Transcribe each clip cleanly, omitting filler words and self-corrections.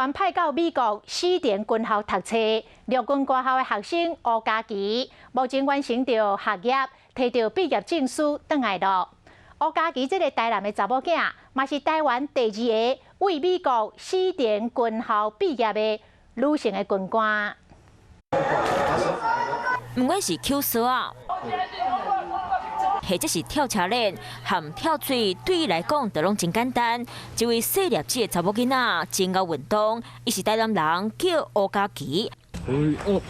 灣派到美國西點軍校讀冊，陸軍高校的學生吳嘉琪，目前完成著學業，提著畢業證書轉來囉。吳嘉琪這个台南的查某囝，嘛是台灣第二個為美國西點軍校畢業的女性的軍官。毋管是抾索仔，或者是跳車鏈、含跳水，對伊來講都攏真簡單。這位細粒子的查某囡仔真𠢕運動，伊是台南人，叫吳嘉琪。若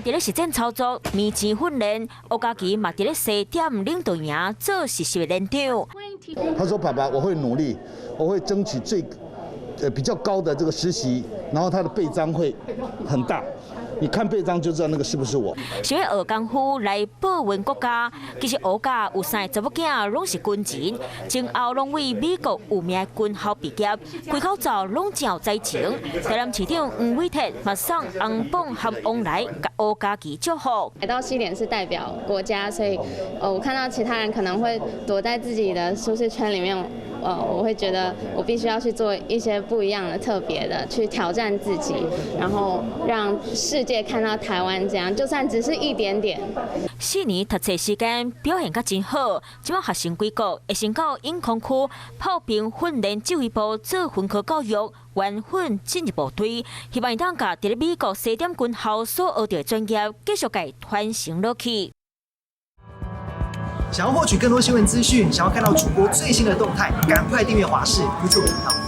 佇咧實戰操作、面前訓練，吳嘉琪嘛佇咧西點領導營做實習的連長。他說：“爸爸，我會努力，我會爭取最比較高的這個實習，然後他的臂章會很大。你看臂章就知道那個是不是我。” 想欲學功夫來報恩國家，其實吳家有三個查某囝攏是軍人，前後攏為美國有名的軍校畢業，開口走攏真有才情。台南市長黃偉哲嘛送紅榜和王來共吳嘉琪祝福。來到西點是代表國家，所以我看到其他人可能會躲在自己的舒適圈裡面，我會覺得我必須要去做一些不一樣的、特別的，去挑戰自己，然後讓世界看到台灣這樣，就算只是一點點。4年讀冊時間表現甲真好，這擺學成歸國，會先到永康區炮兵訓練指揮部做分科教育，完訓進入部隊，希望會當共佇咧美國西點軍校所學著的專業繼續共傳承落去。想要獲取更多新聞資訊，想要看到主播最新的動態，趕快訂閱華視 YouTube 頻道。